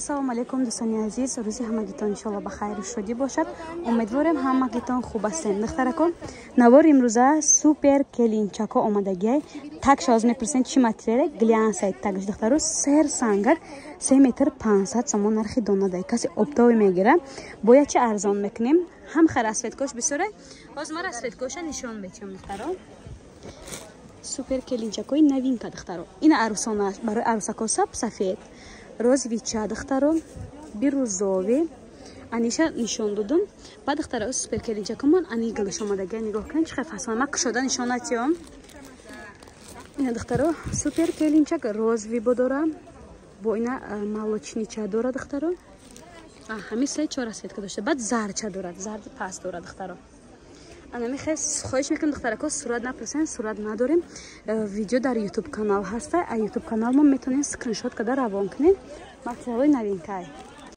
Ассалому алайкум, дӯстони азиз. Рӯзи ҳамагитон иншоалло ба хайру шодӣ бошад. Умедворем, ҳамагитон хуб ҳастем. Духтарако, навори имрӯза супер келинчако омадагиай. Такша оз мепурсен, чӣ материале? Глянсай такш, духтаро, сер сангак, 3 метр 500 сомон нархи донадай. Каси оптовый мегира, бояд чи арзон мекунем. Ҳам хай расцветкош бисёре. Ҳозир ма расцветкоша нишон метиҳам, духтаро. Супер келинчакои новинка, духтаро. Ина арӯсона, барои арӯсако саб, сафед, розовыйча, духтаро, бирюзовый. Аниша нишон додум. Баъд, духтаро, супер келинчакомон ани гулш омадага. Нигоҳ кунед, чӣ хел фасон. Ма кушода нишон натиём. Ина, духтаро, супер келинчак розовый бодора, бо ина молочныйча дора, духтаро. Ҳами се чор расцветка дошта. Баъд зарча дорад, зарди паст дорад, духтаро. Анами хел. Хоҳиш мекунам, духтарако, сурат напурсен, сурат надорем. Видео дар Ютуб канал ҳаста. А Ютуб канал мо метавонем скриншот карда равон кунем. Материалҳои новинкай.